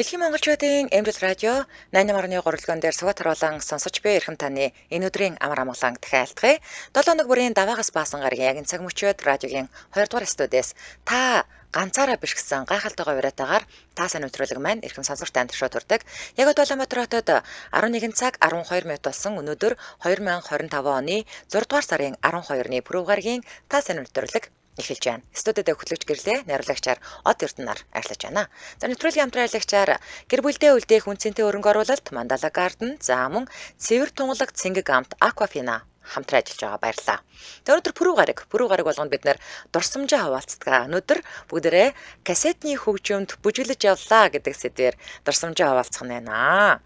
Дэлхийн монголчуудын Эмрэл радио 88.3 рөлгөн дээр сугат харуулan сонсож буй эрхэм таны энэ өдрийн амар амгалан дахин айлтгая. 7 хоног бүрийн даваагаас баасан гарагийн яг энэ цаг мөчид радиогийн 2 дугаар студиэс та ганцаараа биш гэсэн гайхалтайгаа уриатаагаар та сайн нэвтрүүлэг маань эрхэм сонсогч танд шууд хүрдэг. Яг одоо Улаанбаатар хотод 11 цаг 12 минут болсон өнөөдөр 2025 оны 6 дугаар сарын 12-ны пүрэв гарагийн та сайн нэвтрүүлэг эхэлж байна. Студид хөтлөгч гэрлээ найруулагчаар Од Эрдэнээр ажиллаж байна. За, нэвтрүүлгийн хамтран ажиллагчаар гэр бүлдээ үлдээх үнцэнтэй хөрөнгө оруулалт Мандала Гарден, за мөн цэвэр тунгалаг цэнгэг амт Aquafina хамтран ажиллаж байгаа, баярлалаа. За, өнөөдөр пүрэв гараг, пүрэв гараг болгонд бид нэр дурсамжаа хаваалцдаг. Өнөөдөр бүгдээрээ кассетны хөгжимд бүжиглэж явлаа гэдэг сэдвээр дурсамжаа хаваалцах нь байна.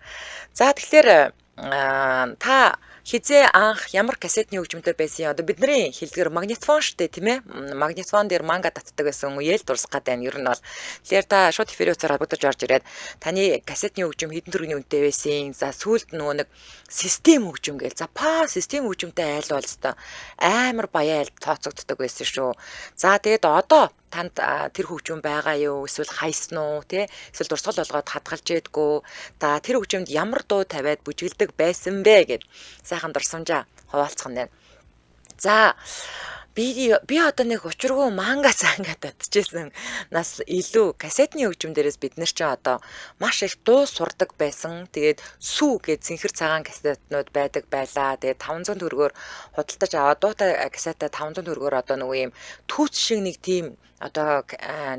За, тэгэхээр та хэзээ анх ямар кассетны хөгжмөнтэй байсан юм? Одоо бидний хэлдгэр магнитофон штэ, тийм ээ? Магнитофон дээр манга татдаг байсан үеэл дурсах гээд байна. Ер нь бол тэгэхээр та шууд эфирийн утсаар холбогдож орж ирээд таны кассетны хөгжим хэдэн төгрөгийн үнэтэй байсан? За, сүүлд нөгөө нэг систем хөгжим гээл. За, па систем хөгжимтэй айл бол ёстой амар баян айл тооцогддог байсан шүү. За, тэгээд одоо танд тэр хөгжим байгаа юу? Эсвэл хайсан уу, тэ? Эсвэл дурсгал болгоод хадгалж ээдгүү. Та тэр хөгжимд ямар дуу тавиад бүжгэлдэг байсан бэ гэд сайхан дурсамжаа хуваалцах нь байна. За, би одоо нэг учиргүй манга занга татчихсан нас илүү кассетны хөгжим дээрээс бид нар ч одоо маш их дуу сурдаг байсан. Тэгээд сүү гэж цэнхэр цагаан кассетнууд байдаг байлаа. Тэгээд 500 төгрөгөөр худалдаж аваад дуутай кассетаа 500 төгрөгөөр одоо нөгөө юм түүц шиг нэг тийм одоо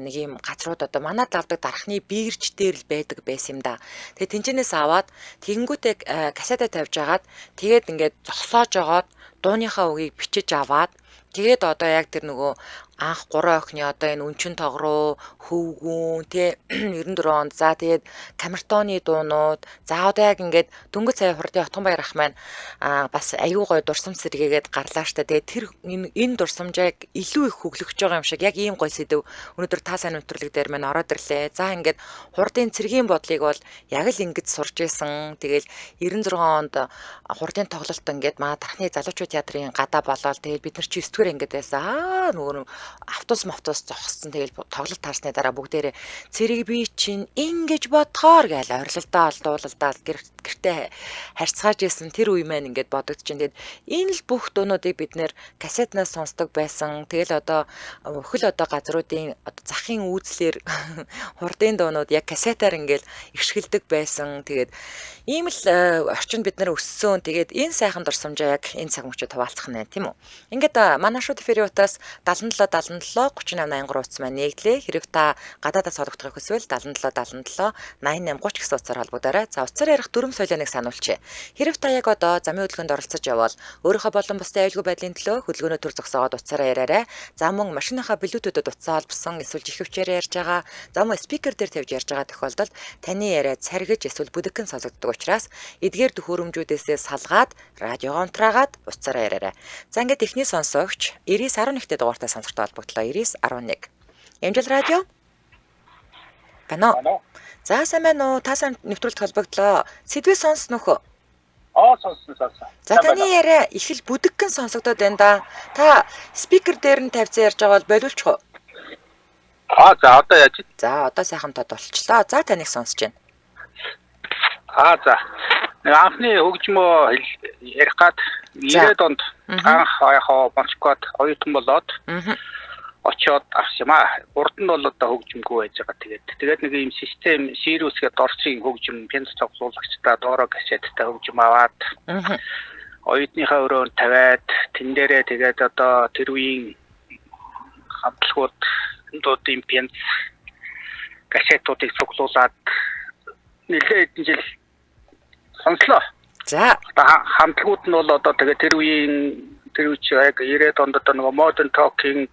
нэг юм газрууд одоо манад авдаг дархны бирж дээр л байдаг байсан юм да. Тэгээд тэнчэнээс аваад тэгэнгүүтээ кассетаа тавьж агаад тэгээд ингээд зогсоож жогоод дууныхаа үгийг бичиж аваад тэгээд одоо яг тэр нөгөө анх гурван охины одоо энэ өнчин тогруу, хөвгүүн тий 94 онд, за тэгээд Камертоны дуунууд, за одоо яг ингээд дөнгөж сая хурдын Отгонбаяр ах маань бас аюу гой дурсамж сэргээгээд гарлаа штэ. Тэгээд тэр энэ дурсамжийг илүү их хөглөгч байгаа юм шиг яг ийм гой сэдв өнөөдөр та сайн нэвтрүүлэг дээр маань ороод ирлээ. За, ингээд хурдын цэргийн бодлыг бол яг л ингэж сурч исэн. Тэгэл 96 онд хурдын тоглолт ингээд маа тархны залуучууд театрын гадаа болоод тэгэл бид нар чи 9 дугаар ангид байсан. Нөгөө автобус зогссон. Тэгэл тоглолт таарсны дараа бүгдээрээ цэрэг би чинь ингэж бодгоор гээл орилолдоо олдуулалдаал гэртээ харьцгааж исэн тэр үе маань ингээд бодогдчихээн. Тэгээд энэ л бүх дуунуудыг бид нэр кассетнаас сонсдог байсан. Тэгэл одоо өхөл одоо газруудын одоо захын үүслэр хурдын дуунууд яг кассетаар ингээд иршгэлдэг байсан. Тэгээд ийм л орчинд бид нар өссөн. Тэгээд энэ сайхан дурсамжаа яг энэ цаг мөчид хуваалцах нь байна, тийм үү? Ингээд манай шууд эфирийн утаас 77 77 38 83 утас маань нэгдлээ. Хэрэг та гадаадаас холбогдохыг хүсвэл 77 77 88 30 гэсэн утсаар холбогдоорой. За, утсаар ярих дөрвөн соёлыг сануулчихъя. Хэрэг та яг одоо замын хөдөлгөөнд оролцож явбал өөрийнхөө болон бусдын аюулгүй байдлын төлөө хөдөлгөөнөө төр зогсоогоод утсаараа яриарай. За, мөн машиныхаа Bluetooth-д утсаа холбосон эсвэл жихэвчээр ярьж байгаа, за мөн speaker дээр тавьж ярьж байгаа тохиолдолд таны яриа царгиж эсвэл бүдэгхэн сонсогддог учраас эдгээр төхөөрөмжүүдээсээ салгаад радиогоо унтраагаад утсаараа яриарай. За, ингээд эхний сонсогч 99.11 дугаартай сонсогчтой холбогдлоо. 99.11. Эмжил радио. Бано. За, сайн байна уу? Та сайн нэвтрүүлэлт холбогдлоо. Сэдвээ сонссон уу? Аа, сонссон, сонссон. За, таны яриа их л бүдэгхэн сонсогдоод байна да. Та speaker дээр нь тавьсан ярьж байгаа бол болиулчих уу? Аа, за, одоо яаж? За, одоо сайхан тод болчлоо. За, таныг сонсож байна. Аа, за. Нэг анхны хөгжмөө ярих гад 90-ад онд анх яг Москвад оюутан болоод очиод авсан юм аа. Урд нь бол одоо хөгжмгүй байж байгаа. Тэгээд нэг юм систем Sirius гэдэг Орсын хөгжим пянз тоглуулагчтай доороо кассеттай хөгжим аваад оюутныхаа өрөөнд тавиад тэн дээрээ тэгээд одоо тэр үеийн хамтлагууд дуудын пянз кассетуудыг цуглуулад нэлээд хэдэн жил сонслоо. За. Одоо хамтлагууд нь бол одоо тэгээд тэр үеийн тэр үеч яг 90-ад онд одоо нөгөө Modern Talking,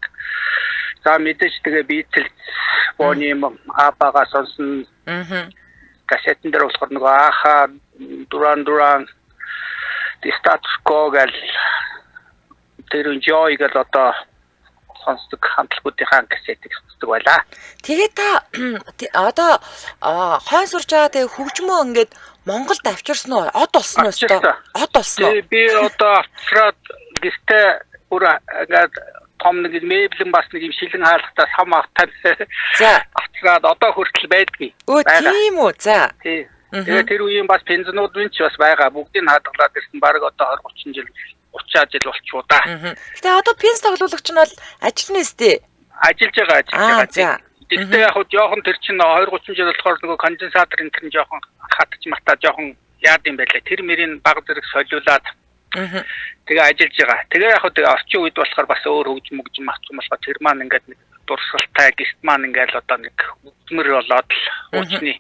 за мэдээж тэгээ Beatles, Boney M, ABBA-га сонсон. Кассетэн дээр болохоор нөгөө A-ha, Duran Duran, The Status Quo гэл тэр Joy гэл одоо сонсдог хамтлагуудынхаа кассетыг сонсдог байлаа. Тэгээ та одоо хойн сурж байгаа, тэгээ хөгжмөө ингээд Монголд авчирсан уу? Од болсон уу өстой? Од болсон уу? Би одоо авчраад гэртээ бүр ингээд том нэг мебелэн бас нэг юм шилэн хаалгатай сам автай. За. Авчраад одоо хүртэл байдгийг. Өө тийм үү. За. Тий. Тэгээ тэр үеийн бас пензнууд нь ч бас байгаа. Бүгдийг хадгалаад ирсэн. Бараг одоо 20 30 жил 30 жил болчихоо да. Гэтэ одоо пенз тоглуулагч нь бол ажиллана өстэй. Ажиллаж байгаа. Гэхдээ яг хөө жоохон тэр чинь 20 30 жил болохоор нөгөө конденсатор энэ тэр нь жоохон хатж матаа жоохон яад юм байлаа. Тэр мөрийг баг зэрэг солиулаад тэгээ ажиллаж байгаа. Тэгээ яг хөө тэгээ орчин үед болохоор бас өөр хөгжим мөгжим авсан болохоор тэр маань ингээд нэг дурсгалтай гист маань ингээд одоо нэг үзмэр болоод л хуучны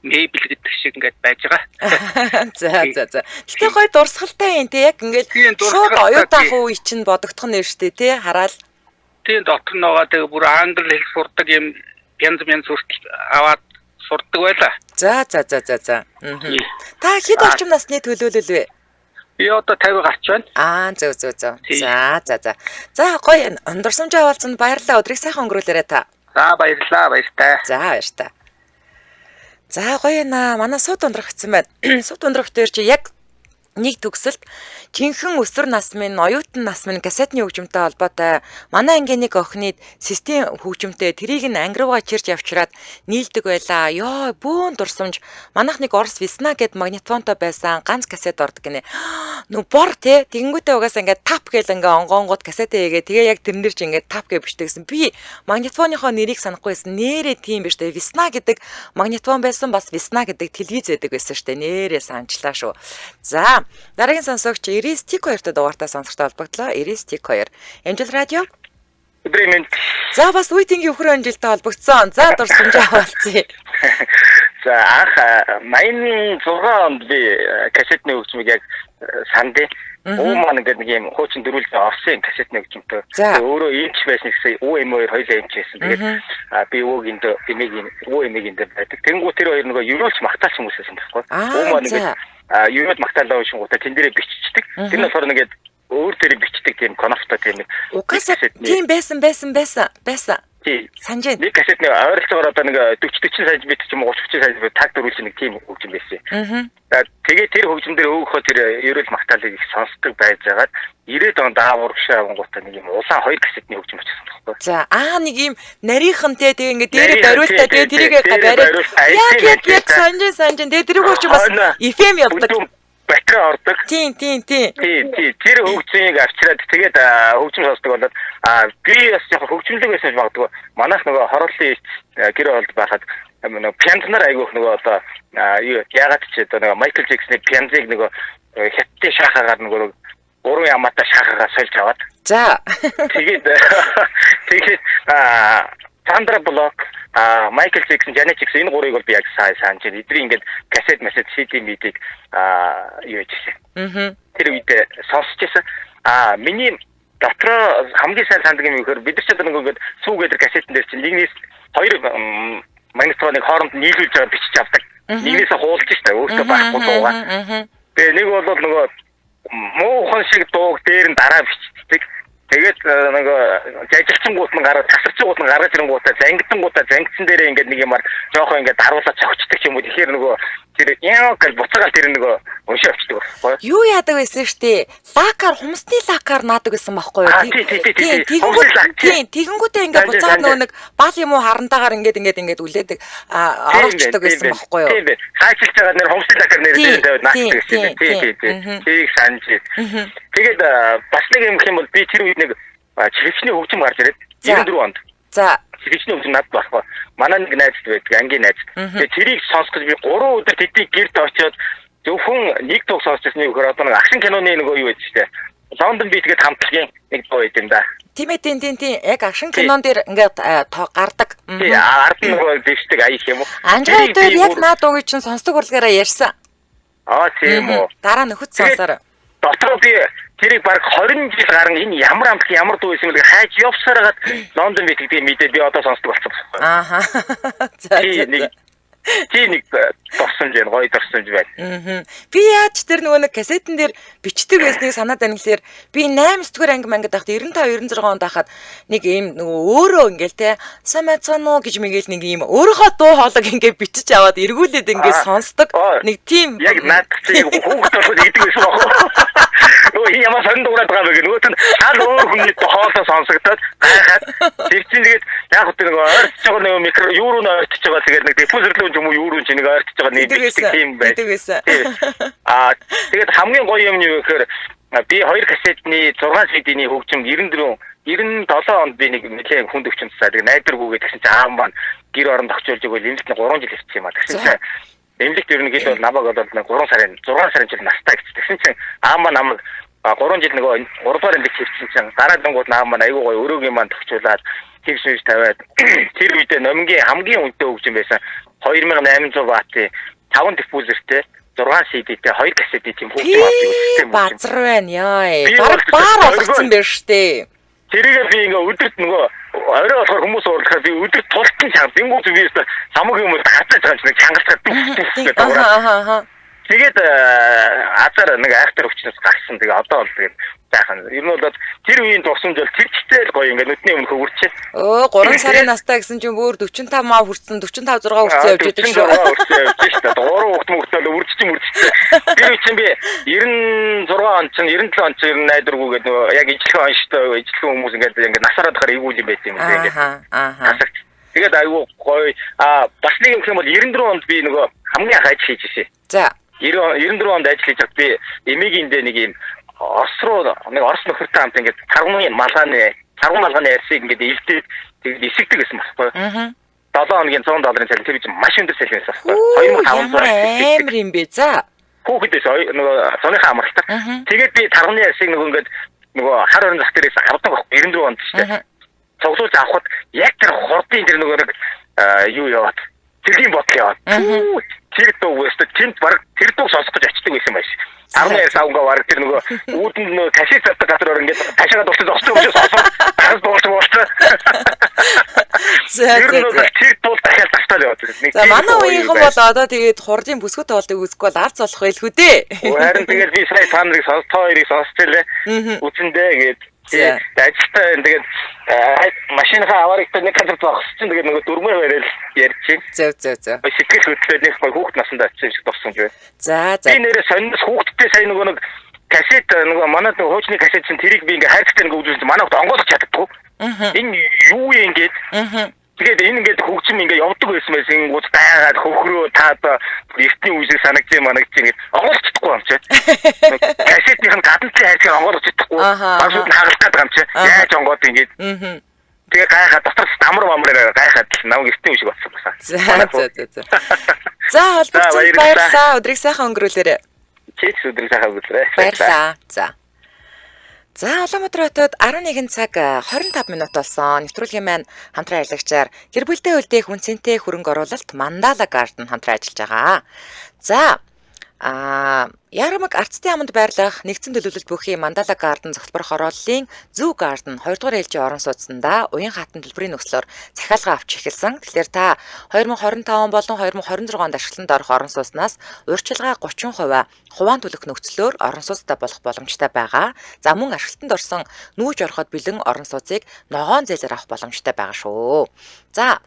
мебель гэдэг шиг ингээд байж байгаа. За. Гэтэ гоё дурсгалтай юм тий яг ингээд шууд оюутан үе чинь бодогдох нь штэ тий хараал. Тийм дотор нь байгаа тэгээ бүр англи хэл сурдаг юм янз янз хүртэл аваад сурдаг байла. За. Та хэд орчим насны төлөөлөл вэ? Би одоо 50 гарч байна. Аа зөв. За. За гоё дурсамжаа авалцсанд баярлалаа. Өдрийг сайхан өнгөрүүлээрэй та. За баярлалаа, баяртай. За баяртай. За гоё наа. Манай сууд ундрах гэсэн байна. Сууд ундрах дээр чи яг нэг төгсөлт жинхэнэ өсвөр нас минь, оюутан нас минь кассетны хөгжимтэй холбоотой. Манай ангийн нэг охины систем хөгжимтэй тэрийг нь анги руугаа чирч явчраад нийлдэг байлаа. Йоо, бөөн дурсамж. Манайх нэг Орос Весна гэд магнитофонтой байсан. Ганц кассет ордог гинэ. Нүү бор те. Тэгэнгүүтээ угаасаа ингээд тап гэл ингээ онгоонгууд кассетээ хийгээ. Тэгээ яг тэрэн дээр чи ингээд тап гэж бичдэг гэсэн. Би магнитофоныхоо нэрийг санахгүй байсан. Нэрээ тийм биш те. Весна гэдэг магнитофон байсан. Бас Весна гэдэг телевиз байдаг байсан штэ. Нэрээ санчлаа шүү. За, дараагийн сонсогч 99 Тик 2-т дугаартай сонсогчтой холбогдлоо. 99 Тик 2. Амжил радио. Өдрийн мэнд. За бас үеийнгийн өхөр амжилттай холбогдсон. За дурсамжаа авалцъя. За анх 86 онд би кассетны хөгжмийг яг сандээ. Өө маань ингээд нэг юм хуучин дөрвөлжин Оросын кассетны хөгжмөнтэй. Тэгээ өөрөө эмч байсан гэсэн ҮМ2 хоёулаа эмч байсан. Тэгээд би өвөгийн эмээгийн өвөө эмээгийн дээр байдаг. Тэнгүү тэр хоёр нөгөө ерөөлч магтаалч хүмүүс байсан байхгүй. Өө маань ингээд ерөөл магтаалаа уншингуудаа тэн дээрээ биччихдэг. Тэр нь болохоор нэгээд өөр дээрээ бичдэг тийм коноптой тийм нэг угаасаа тийм байсан. Санаж байна. Нэг кассетны ойролцоогоор одоо нэг 40 40 сантиметр ч юм уу 30 30 сантиметр таг дөрвөлж нэг тийм хөгжим байсан. Тэгээ тэр хөгжим дээр өөхөө тэр ерөөл магтаалыг их сонсдог байж байгаад 90-ад онд аав урагшаа авангуудаа нэг юм улаан хоёр кассетны хөгжим очсон байхгүй. За аа нэг юм нарийнхан те тэгээ ингээ дээрээ бариултаа тэгээ тэрийг бариад яг санаж тэгээ тэрүүгээр чи бас FM явдаг. Батарей ордог. Тийм. Тэр хөгжмийг авчираад тэгээд хөгжим сонсдог болоод би бас яг хөгжмөлөг байсан гэж магадгүй. Манайх нөгөө хорооллын гэр оролд байхад нөгөө пианзнаар айгүйх нөгөө одоо яагаад ч одоо нөгөө Майкл Джексоны пианзыг нөгөө хятадын шахаагаар нөгөө гурван ямаатай шахаагаа сольж аваад. За. Тэгээд Сандра Блок, Майкл Джексон, Жанет Джексон энэ гурыг бол би яг сайн санаж байна. Эдрийн ингээд кассет, масет, CD, мидийг юу хийжсэн. Тэр үед сонсч байсан. Миний дотроо хамгийн сайн сандаг юм гэхээр бид нар ч одоо нэг ингээд сүү гэдэг кассетэн дээр чинь нэгнээс хоёр магнитофоныг хооронд нийлүүлж байгаа бичиж авдаг. Нэгнээсээ хуулж штэ өөртөө байхгүй дуугаа. Тэгээ нэг бол нөгөө муухан шиг дууг дээр нь дараа бичдэг. Тэгээд нөгөө жажигчингууд нь гараад тасарчингууд нь гаргаж ирэнгуутаа зангидангуудаа зангидсан дээрээ ингээд нэг юмар жоохон ингээд даруулаад цогцдог юм уу. Тэгэхээр нөгөө тэр яа гэл буцаагаал тэр нөгөө уншаа авчдаг байхгүй юу яадаг байсан штэ. Лакар хумсны лакар наадаг байсан байхгүй юу? Тийм тэгэнгүүтээ ингээд буцаад нөгөө нэг бал юм уу харантаагаар ингээд үлээдэг ороочдөг байсан байхгүй юу? Тийм ээ. Хаачилж байгаа нэр хумсны лакар нэр дээр тавиад наадаг гэсэн. Тийм. Тийг санаж. Тэгээд бас нэг юм гэх юм бол би тэр үед нэг чихвчний хөгжим гарч ирээд 94 онд. За чихвчний хөгжим надад байхгүй. Манай нэг найз байдаг, ангийн найз. Тэгээд тэрийг сонсох гэж би 3 өдөр тэдний гэрт очиод зөвхөн нэг дуу сонсч ирсний үхээр одоо нэг акшн киноны нөгөө юу байдаг штэ. Лондон бит гэдэг хамтлагийн нэг дуу байд юм да. Тийм ээ тийм. Яг акшн кинон дээр ингээд гардаг. Тийм ард нь нөгөө дэвшдэг аях юм уу. Анжгаа дээр яг наад дууг чинь сонсдог урлагаараа ярьсан. Аа тийм үү. Дараа нөхөд сонсоорой. Дотроо би тэрийг баг 20 жил гарan энэ ямар амтлаг ямар дуу байсан бэ хайж явсаар хагаад Лондон бит гэдгийг мэдээд би одоо сонсдог болсон байхгүй. Ааха. За. Тийм нэг дурсамж байна, гоё дурсамж байна. Би яаж тэр нөгөө нэг кассетэн дээр бичдэг байсныг санаад байна гэхлээр би 8 дугаар анги мангад байхад 95 96 онд байхад нэг ийм нөгөө өөрөө ингээл те самацано гэж мэгэл нэг ийм өөрийнхөө дуу хоолойг ингээ бичиж аваад эргүүлээд ингээ сонсдог. Нэг тийм яг наад чи хүүхэд болоход идэг байсан байхгүй. Нөгөө хин ямар сонин дуурайд байгаа вэ гэх нөгөөт нь шал өөр хүний хоолой сонсогдоод гайхаад тэр чинь тэгээд яг хөтэ нөгөө ойртож байгаа нөгөө микро юу руу ойртож байгаа тэгээд нэг диффузер рүү ч юм уу юу руу ч нэг ойртож байгаа нэг тийм байсан. Аа тэгээд хамгийн гоё юм нь юу гэхээр би 2 кассетны 6 CD-ний хөгжим 94 97 онд би нэг нэлээд хүнд өвчин тусаа тэгээд найдваргүйгээ тэгсэн чинь аав маань гэр оронд очиулж өгөөл эмнэлт нь 3 жил явчихсан юм а. Тэгсэн чинь эмнэлэгт ер нь хэд бол намайг бол 3 сарын 6 сарын жил настай гэсэн. Тэгсэн чинь аав маань намайг 3 жил нөгөө 3 дугаар эмнэлэгт хэвчсэн чинь дараа дангууд аав маань айгүй гоё өрөөгийн маань тохиолаад тэг шивж тавиад тэр үедээ номингийн хамгийн үнэтэй хөгжим байсан 2800 ваттын 5 диффузертэй 6 CD-тэй 2 кассетийн тийм хөгжим авдаг систем базар байна яа. Бараг баар болгоцсон байх штэ. Тэрийгээ би ингээ өдөрт нөгөө орой болохоор хүмүүс уурлахаар би өдөрт тултан чанга дингүү би өстө самаг юм хатаж байгаа юм чинь чангалцаад гэдэг. Аа. Тэгээд азар нэг айхтар өвчнөөс гарсан. Тэгээ одоо бол тэгээд сайхан. Ер нь бол тэр үеийн дурсамж бол тэр чигтээ л гоё ингээ нүдний өмнө хөвөрчээ. Өө 3 сарын настай гэсэн чинь бүр 45 маа хүрсэн 45 6 хүрсэн явж идэг шүү. 46 хүрсэн явж шүү дээ. 3 хүүхд мөхтөл үржиж мөржчихсэн. Тэр үе чинь би 96 он чинь 97 он чинь ер нь найдваргүй гэдэг нөгөө яг ижлэхэн он шүү дээ. Ижлэхэн хүмүүс ингээд ингээ насаараа дахаар эвгүй юм байт юм ингээд. Аа. Тэгээд айгүй гоё. Аа бас нэг юм гэх юм бол 94 онд би нөгөө хамгийн анх ажил хийж ирсэн. За 94 онд ажил хийж байхад би эмээгийн нэг юм Орос руу нэг Орос нөхөртэй хамт ингээд таргуны малгааны арсыг ингээд илдээд тэгээд исгдэг гэсэн баггүй. Аа. 7 хоногийн 100 долларын цалин тэр чинь маш өндөр цалин байсан баггүй. 2500 амар юм бэ. За. Хүүхэд байсан нөгөө зуныхаа амралтаар. Тэгээд би таргуны арсыг нөгөө ингээд нөгөө хар орон зах дээрээс авдаг баггүй 94 онд шүү дээ. Цуглуулж авахад яг тэр хурдын тэр нөгөө нэг юу яваад тэргийн бодол яваад. Тэр дуу өстө тэнд баг тэр дууг сонсох гэж очдөг байсан байж. 12 савнгаа бараг тэр нөгөө үүдэнд нөгөө каши зардаг газар ор ингээд кашигаа дуртай зогссон юм шиг сонсоод гарч дуулж. За тэр дуул дахиад давтаал яваад. За манай үеийнхэн бол одоо тэгээд хурдын бүсгүй тоглолтыг үзэхгүй бол арц болох байлгүй дээ. Харин тэгээд би сая та нарыг сонс та хоёрыг сонсч илээ. Үзэндээ гээд ажилтаа тэгээд машиныхаа авааригтай нэг газар зогссон чинь тэгээд нөгөө дөрмөө барайл ярьж чинь. Зөв. Сэтгэл хөдлөлөө нэг гоё хүүхд насандаа очсон юм шиг дурсан юм. За. Би нэрээ сонноос хүүхдтэй сая нөгөө нэг кассет нөгөө манай нөгөө хуучны кассет чинь тэрийг би ингээ хайрцагтай ингээ үзүүлсэн чинь манай хүүхд онгойлгож чаддаггүй. Энэ юу юм ингээд. Тэгээд энэ ингээд хөгжим ингээ явдаг байсан байсан гуз гайгаад хөхрөө таад эртний үеийг санагдсан манагч ингээд онгойлгож чадахгүй юм чи. Кассетийнх нь гадна талын хайрцаг онгойлгож чадахгүй. Баг шууд нь хагалах гээд байгаа юм чи. Яаж онгоод ингээд. Тэгээ гайхаад дотор дамар мамраар гайхаад намайг эртний үе шиг болсон байна. За. За холбогдсон баярлалаа. Өдрийг сайхан өнгөрүүлээрэй. Чи ч өдрийг сайхан өнгөрүүлээрэй. Баярлалаа. За. За Улаанбаатар хотод 11 цаг 25 минут болсон. Нэвтрүүлгийн маань хамтран ажиллагчаар гэр бүлдээ үлдээх үнцэнтэй хөрөнгө оруулалт Mandala Garden хамтран ажиллаж байгаа. За Ярамаг Арцтын аманд байрлах нэгдсэн төлөвлөлт бүхий Mandala Garden зохилбор хорооллын Zoo Garden 2 дугаар ээлжийн орон сууцсандаа уян хатан төлбөрийн нөхцлөөр захиалга авч эхэлсэн. Тэгэхээр та 2025 болон 2026 онд ашиглалтанд орох орон сууцнаас урьдчилгаа 30% хуваан төлөх нөхцлөөр орон сууцтай болох боломжтой байгаа. За мөн ашиглалтанд орсон нүүж ороход бэлэн орон сууцыг ногоон зээлээр авах боломжтой байгаа шүү. За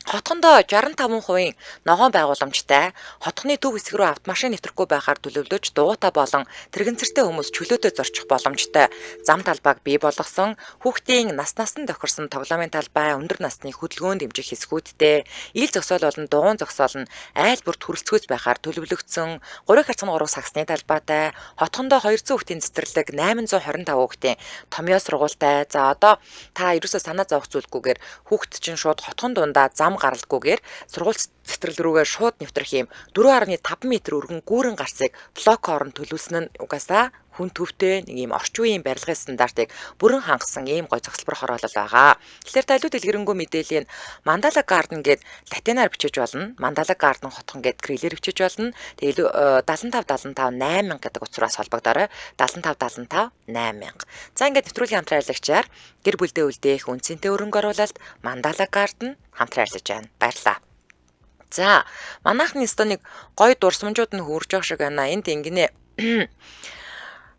хотхондоо 65% ногоон байгууламжтай, хотхны төв хэсэг рүү автомашин нэвтрэхгүй байхаар төлөвлөж дугуйтай болон тэрэгэнцэртэй хүмүүс чөлөөтэй зорчих боломжтой зам талбайг бий болгосон, хүүхдийн нас насанд тохирсон тоглоомын талбай, өндөр насны хөдөлгөөн дэмжих хэсгүүдтэй, ил зогсоол болон дугуйн зогсоол нь айл бүрт хүрэлцгүйц байхаар төлөвлөгдсөн, 3.3 сагсны талбайтай, хотхондоо 200 хүүхдийн цэцэрлэг, 825 хүүхдийн томьёо сургуультай. За одоо та ерөөсөө санаа зовох зүйлгүйгээр хүүхд чинь шууд хотхон дундаа зам гаралгүйгээр сургууль цэцэрлэг рүүгээ шууд нэвтрэх юм 4.5 м өргөн гүүрэн гарцыг блок орон төлөвлөсөн нь угаасаа хүн төвтэй нэг юм орчин үеийн барилгын стандартыг бүрэн хангасан ийм гой зохицолбор хороолол байгаа. Тэгэхээр та илүү дэлгэрэнгүй мэдээллийг Mandala Garden гээд латинаар бичиж болно. Mandala Garden хотхон гээд кириллээр бичиж болно. Тэгээ илүү 75 75 8000 гэдэг утсраас холбогдоорой. 75 75 8000. За ингээд нэвтрүүлгийн хамтран ажиллагчаар гэр бүлдээ үлдээх үнцэнтэй хөрөнгө оруулалт Mandala Garden хамтран ажиллаж байна. Баярлалаа. За манайхны өстө нэг гой дурсамжууд нь хөрж явах шиг байна. Энд ингэнэ.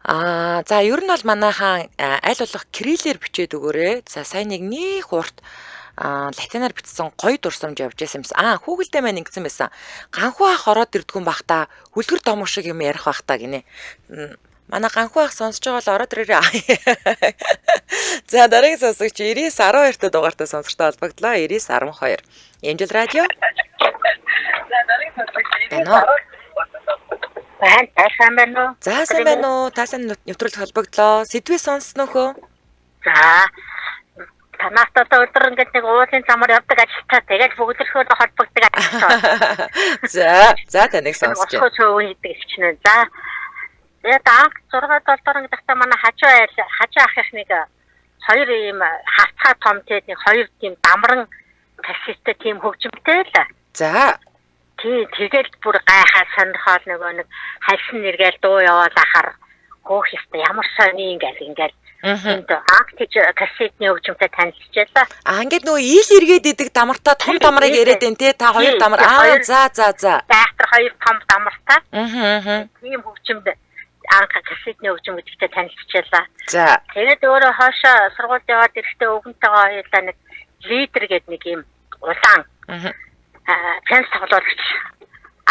За ер нь бол манайхан аль болох кириллээр бичээд өгөөрэй. За сайн нэг нөх урт латинаар бичсэн гоё дурсамж явж байсан юмсан. Хүүхэлдэй маань ингэсэн байсан. Ганхуу ах ороод ирдгүн бах та хүлгэр домог шиг юм ярих бах та гинэ. Манай ганхуу ах сонсож байгаа бол ороод ирээрэй. За дараагийн сонсогч 99 12 дахь дугаартай сонсогчтой холбогдлоо. 99 12. Эмжил радио. За дараагийн сонсогч 99 12. Та сайн байна уу? За сайн байна уу? Та сайн нэвтрүүлэг холбогдлоо. Сэдвээ сонссноо хөө? За танаас одоо өдөр ингээд нэг уулын замаар явдаг ажилтаа тэгэл бөглөрхөөр холбогддог ажилтаа. За за таныг сонсож байна. Босгоо цөөн хийдэг ихчнэ. За тэгээд анх 6 7 дугаар ангидахтаа манай хажуу айл хажуу ахих нэг хоёр ийм хавцаа том тэгээд нэг хоёр тийм дамран таксисттэй тийм хөгжимтэй л. За. Тий, тэгэл бүр гайхаад сонирхоол нөгөө нэг хальсан нэргээл дуу яваал ахаар хөөх ёстой ямар сони ингээл ингээл энд анх тийж кассетны хөгжимтэй танилцчихлаа. Аа ингээд нөгөө ил эргээд идэг дамартаа том дамрыг яриад байна те та хоёр дамар. Аа за за за. Байхтар хоёр том дамартай. Тийм хөгжимд анх кассетны хөгжим гэдэгтэй танилцчихлаа. За. Тэгээд өөрөө хоошоо сургуульд яваад ирэхдээ өвгөнтэйгээ хоёулаа нэг лидер гэдэг нэг юм улаан пянс тоглуулагч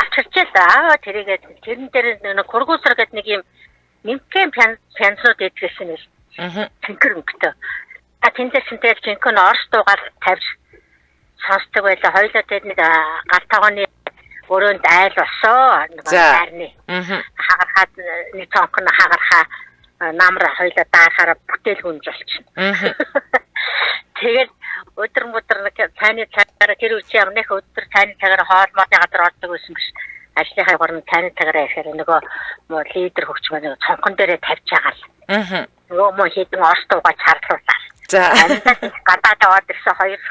авчирчээ л аа тэрийгээ тэрэн дээр нэг кургуусар гэдэг нэг юм нэмхэн пянснууд идэгсэн нэр. Цэнхэр өнгөтэй. А тэндээс нь тэгэл жинхэнэ орс дуугаар тавьж сонсдог байлаа. Хоёулаа тэр нэг гал тогооны өрөөнд айл босоо. Нэг байрны. Хагархаад нэг цонх нь хагархаа намар хоёулаа даахаараа бүтээл хүнж болчихно. Тэгээд өдөр мөдөр нэг цайны цагаараа тэр үчи амных өдөр цайны цагаараа хоол модны газар ордог байсан биш. Ажлынхаа горн цайны цагаараа ирэхээр нөгөө лидер хөгжмөө нэг цонхон дээрээ тавьж байгаа л. Нөгөө мөн хэдэн орс дуугаа чарлуулаа. За. Гадаад аваад ирсэн хоёр.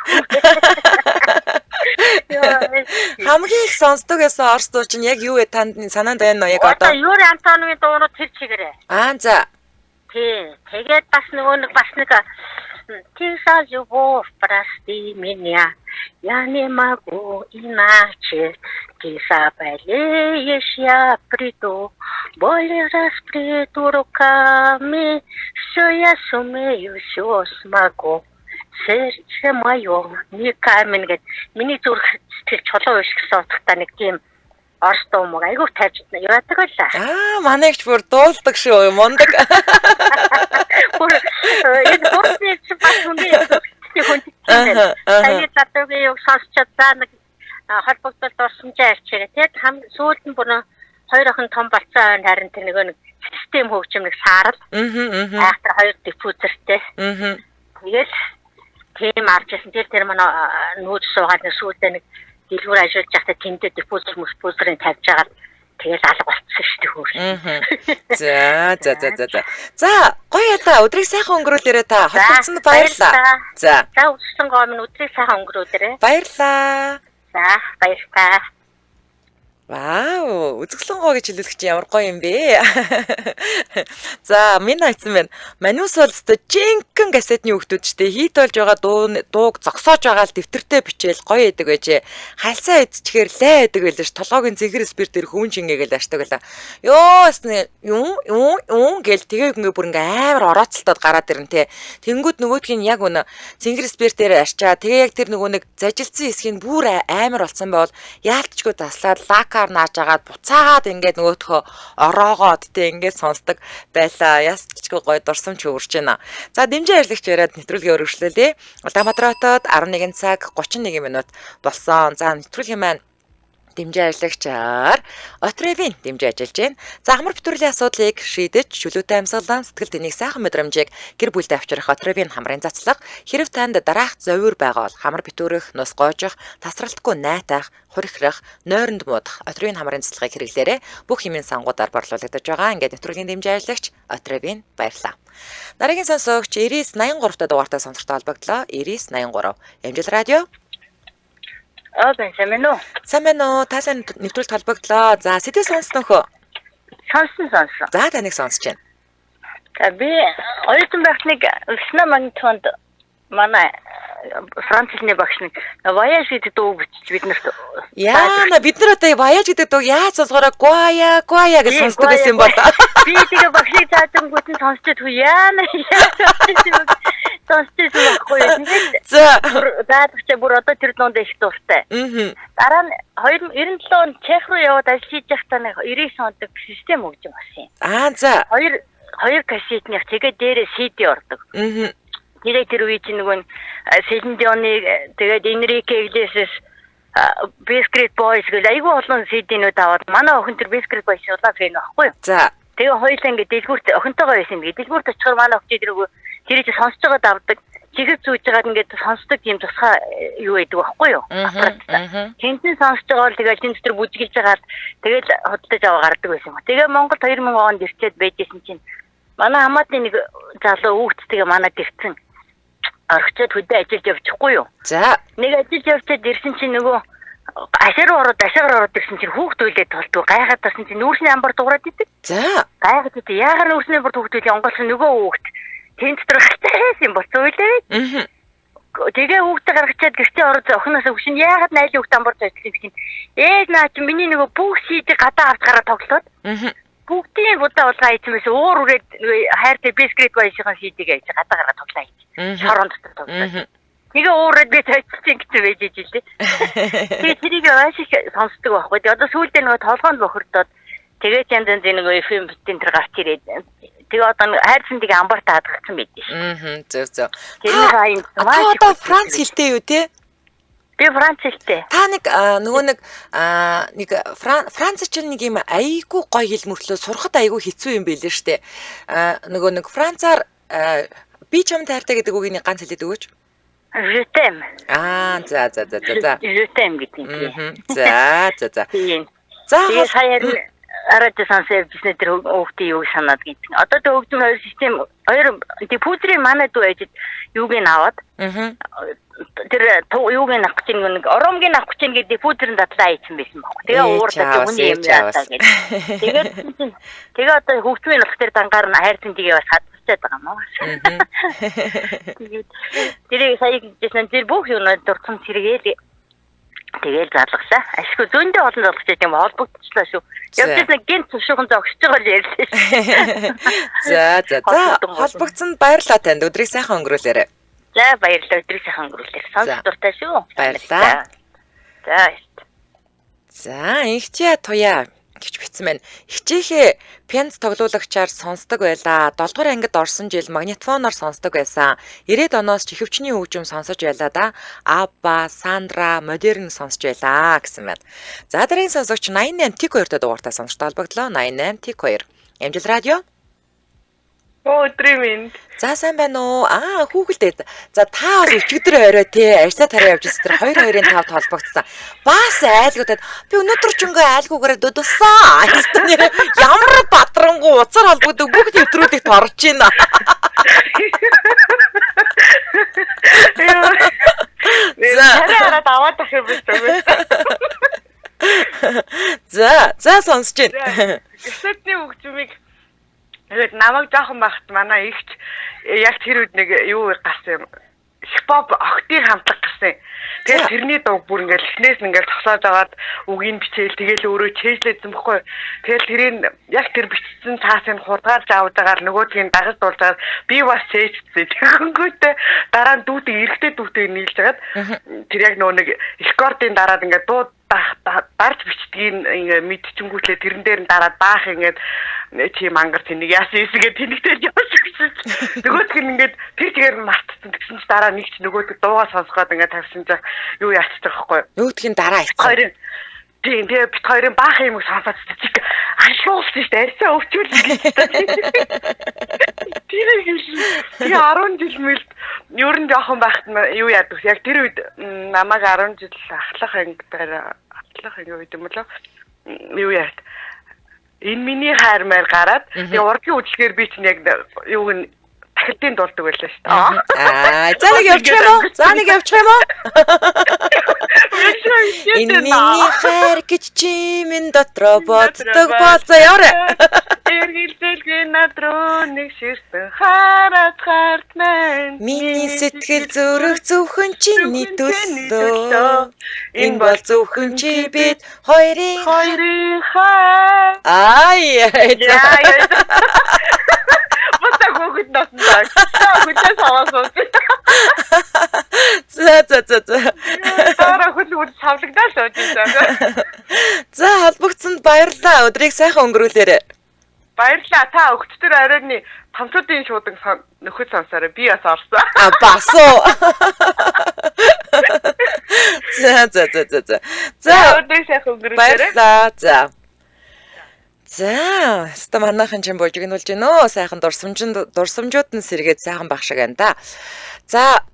Хамгийн их сонсдог гэсэн орс дуу чинь яг юу вэ танд санаанд байна уу яг одоо? Одоо Юрий Антоновын дуунууд тэр чигээрээ. Аа за. Тий. Тэгээд бас нөгөө нэг бас нэг Ты за любовь прости меня, я не могу иначе. Ты заболеешь, я приду, боль расплету руками. Все я сумею, все смогу. Сердце мое не камень гэд миний зүрх сэтгэл чулуу биш гэсэн утгатай нэг тийм орс дуу мөг айгуух тавьж яадаг байлаа. Аа манай ихч бүр дуулдаг шүү мундаг. Бүр энэ хурцны чи бас хүний хүндтэй. Сая залуугийн юг сонсчод за нэг холбогдол дурсамжаа ярьчихээ. Тэгэд хам сүүлд нь бүр хоёр охин том болцсон ойн харин тэр нөгөө нэг систем хөгжим нэг саарал. Айхтар хоёр диффузертэй. Тэгэл тийм авч ирсэн. Тэр манай нүүж суугаад нэг сүүлдээ нэг дэлгүүр ажиллаж байхдаа тэндээ диффузер мөспүүзрийг тавьж байгаа тэгэл алга болчихсон шүү дээ хөөр. За за за за за. За гоё ялаа өдрийг сайхан өнгөрүүлээрэй та. Холбогдсонд баярлалаа. За. За өссөн гоо минь өдрийг сайхан өнгөрүүлээрэй. Баярлалаа. За баярлалаа. Вау, үзэсгэлэн гоо гэж хэлүүлэх чинь ямар гоё юм бэ? За, минь айтсан байна. Манус бол өстой жинхэнэ кассетны хүүхдүүд ч тэ хийт болж байгаа дууг зогсоож байгаа л дэвтэртээ бичээл гоё идэг байжээ. Хальсаа идчихээр лээ идэг байлаа ш. Толгойн зинхэр спирт дээр хүн шингээгээл ашдаг байлаа. Ёо, юм юм юм гэл тэгээ ингээ бүр ингээ амар орооцолтоод гараад ирнэ те. Тэнгүүд нөгөөдх нь яг үнэ зинхэр спирт дээр арчаа. Тэгээ яг тэр нөгөө нэг зажилсан хэсгийг бүр амар болсон байвал яалтчгүй таслаад лакаар нааж агаад буцаагаад ингээд нөгөөтхөө ороогоод тэ ингээд сонсдог байлаа. Ясчгүй гоё дурсамж хөвөрч байна. За дэмжин ажиллагч яриад нэвтрүүлгээ өргөжлөлээ. Улаанбаатар хотод 11 цаг 31 минут болсон. За нэвтрүүлгийн маань дэмжин ажиллагчаар Отревийн дэмжин ажиллаж байна. За амар битүүрлийн асуудлыг шийдэж чөлөөтэй амьсгалан сэтгэл тэнийг сайхан мэдрэмжийг гэр бүлдээ авчрах Отревийн хамрын цацлага хэрв танд дараах зовиур байгаа бол хамар битүүрэх, нус гоожих, тасралтгүй найтах, хурихрах, нойронд муудах Отревийн хамрын цацлагыг хэрэглээрэй. Бүх хэмээн сангуудаар борлуулагдаж байгаа. Ингээд нэвтрүүлгийн дэмжин ажиллагч Отревийн баярлалаа. Дараагийн сонсогч 99 83 дахь дугаартай сонсогчтой холбогдлоо. 99 83. Амжил радио. Аа бэн сайн байна уу? Сайн байна уу? Та сайн нэвтрүүлэлт холбогдлоо. За сэдв сонссон хөө? Сонссон. За таныг сонсож байна. За би оюутан байхад нэг Весна магнитофонд манай франц хэлний багш нэг Voyage гэдэг дуу бичиж бид нарт. Яана бид нар одоо Voyage гэдэг дуу яаж сонсгороо Гуая Гуая гэж сонсдог байсан юм бол. Би тэгээ багшийг заажингууд нь сонсчод хүү яана яа. Сонсчихсан байхгүй юу. Тэгээд За. Заадагчаа бүр одоо тэр дуунд их дуртай. Дараа нь 2097 онд Чех руу яваад ажил хийж байхдаа нэг 99 онд систем хөгжим болсон юм. Аа за. Хоёр кассетных тэгээд дээрээ CD ордог. Тэгээд тэр үе чинь нөгөө Селин Дионыг тэгээд Энрике Иглесиас Backstreet Boys гэл айгүй олон CD-нүүд аваад манай охин тэр Backstreet Boys улаан фэн байхгүй юу? За. Тэгээ хоёулаа ингээд дэлгүүрт охинтойгоо байсан юм. Дэлгүүрт очихоор манай охин тэрийг тэр чинь сонсож байгаад авдаг. Чихэг зүүж байгаад ингээд сонсдог юм тусгай юу байдаг байхгүй юу? Аппараттай. Тэнд нь сонсож байгаа бол тэгэл тэн дотор бүжгэлж байгаад тэгэл худалдаж аваа гардаг байсан юм. Тэгээ Монголд 2000 онд ирчээд байжсэн чинь манай хамаатны нэг залуу хүүхдтэйгээ манад ирсэн. Орхичоод хөдөө ажиллаж явчихгүй юу? За. Нэг ажиллаж явчаад ирсэн чинь нөгөө ашаар руу ороод ашаагаар ороод ирсэн чинь хүүхд үлээд толтгүй гайхаад тасан чинь нүүрсний амбар дуурайд идэг. За. Гайхаад идэг. Яагаар нүүрсний амбар хүүхд үлээ онгойлсон нөгөө хүүхд тэнд дотор гартай юм болсон үлээ. Тэгээ хүүхдээ гаргачаад гэртээ ороод охиноос өгшин яагаад найлын хүүхд амбар ажиллах юм чинь ээж наа чи миний нөгөө бүх шийдийг гадаа авч гараад тоглоод бүгдийн будаа улгаа хийсэн байсан уур үрээд хайртай Backstreet Boys-ийн шийдийг яаж гадаа гаргаад тоглоо хийж. Шорон дотор тоглоо. Тэгээ уураад би цайцсан гэсэн байж ижил лээ. Тэгээ тэрийг маш их сонсдог байхгүй. Тэгээ одоо сүүлдээ нөгөө толгоонд бохирдоод тэгээ янз янзын нөгөө FM битэн тэр гарч ирээд тэгээ одоо хайрцан тийг амбарт хадгалсан байд шээ. Зөв зөв. Тэрний хаяа та одоо Франц хэлтэй юу те? Би Франц хэлтэй. Та нэг нөгөө нэг нэг Франц чинь нэг юм айгүй гоё хэл мөртлөө сурахад айгүй хэцүү юм байлээ штэ. Нөгөө нэг Францаар би чамд хайртай гэдэг үгийг нэг ганц хэлээд өгөөч. Je t'aime. Аа за за за за за. Je t'aime гэдэг юм. За за за. За сая радио сонсоо явжсэн тэр хүүхдийн юуг санаад гэдэг. Одоо тэр хөгжим хоёр систем хоёр диффузерийн манай дүү ээжид юуг нь аваад тэр юуг нь авах гэж нэг оромгийг авах гэж ингээд диффузерын дадлаа хийсэн байсан баг. Тэгээ уурдаад хүний юм яатаа гэдэг. Тэгээд тэгээ одоо хөгжмийн болох тэр дангаар нь хайрцан тгээ бас хадгалцаад байгаа юм аа. Тэгээд тэрийг сая гэжсэн тэр бүх юмнууд дурдсан тэргээл тэгэл залглаа. Ашгүй зөндөө олон залгаж юм холбогдчихлаа шүү. Явжсэн гинт тушуухан зогсож байгаа л ярьлаа. За за за холбогдсонд баярлалаа танд. Өдрийг сайхан өнгөрүүлээрэй. За баярлалаа. Өдрийг сайхан өнгөрүүлээрэй. Сонсох дуртай шүү. Баярлалаа. За. За инхчээ туяа гэж бичсэн байна. Хичээхээ пянц тоглуулагчаар сонсдог байлаа. 7 дугаар ангид орсон жил магнитофоноор сонсдог байсан. 90-ад оноос чихвчний хөгжим сонсож байлаа да. Абба, Сандра, Модерн сонсож байлаа гэсэн байна. За дараагийн сонсогч 88 тик 2-т дугаартай сонсогчтой холбогдлоо. 88 тик 2. Амжил радио. Өдрийн минь. За сайн байна уу? Аа хүүхэлдээ. За та бас өчигдөр орой те ажлаа тараа явж ирсэн тэр 2-2-ын 5-д холбогдсон. Бас айлгуудад би өнөөдөр ч ингээ айлгуугаараа дудсан. Нэр ямар бадрангу уцаар холбогддог бүх нэвтрүүлэгт орж байна. За хараад аваад ах юм биш үү? За за сонсож байна. Кассетны хөгжмийг тэгээд намайг жоохон байхад манай эгч яг тэр үед нэг юу гарсан юм. Хипхоп охтын хамтлаг гарсан. Тэгээд тэрний дууг бүр ингээл эхнээс нь ингээл зогсоож агаад үгийг бичээл тэгэл өөрөө чэйжлээдсэн бохгүй. Тэгэл тэрийг яг тэр бичсэн цаасыг хурдгаар заавж агаар нөгөөдгийг дагаж дуулж агаад би бас чэйжсэн. Тэгэнгүүтээ дараа нь дүүтэй эрэгтэй дүүтэй нийлж агаад тэр яг нөгөө нэг рекордын дараад ингээд дуу дарж бичдгийг ингээ мэдчингүүтлээ тэрэн дээр нь дараад баах ингээд чи мангар тэнийг яасан эсэгээ тэнэгтэл явж өгсөн. Нөгөөх нь ингээд тэр чигээр нь мартсан. Тэгсэн чи дараа нэг чи нөгөөдөг дуугаа сонсгоод ингээд тавьсан чи юу яачих байгаа байхгүй юу? Нөгөөх нь дараа хийсэн. Хоёрын тийм тэгээ бит хоёрын баах юм сонсоод чиг алшуулсан шүү дээ. Арьсаа өвчүүлсэн гэж. Тэр тэгээ 10 жил мэлд ер нь жоохон байхад юу яадаг. Яг тэр үед намайг 10 жил ахлах анги дээр ахлах анги үед юм болоо юу яат. Энэ миний хайр маяр гараад тэгээ урлагийн үйлчлэгээр би чинь яг юуг нь тахилтын дуулдаг байлаа шүү дээ. Аа за нэг явчих юм уу? За нэг явчих юм уу? Биш. Энэ миний хайр гэж чимэн дотроо боддог бол за яваарай. Эргэлзэлгүй над руу нэг ширтэн хараад хартмэн. Миний сэтгэл зүрх зөвхөн чиний төлөө. Энэ бол зөвхөн чи бид хоёрын хайр. Ай. Бата гогд натан. Хүлээ саваас. За за за за. Дараа хөл үл савлагдаа л сууж байсан. За холбогдсонд баярлалаа. Өдрийг сайхан өнгөрүүлээрэй. Баярлалаа. Та өгчтөр оройны тамчуудын шуудан нөхөд сонсоорой. Би бас орсон. А бас уу. За за за за за. За өдрийг сайхан өнгөрүүлээрэй. Баярлалаа. За. За, өстө манайхан чинь божигнуулж гинөө. Сайхан дурсамжууд нь сэргээд сайхан баг шиг байна да. За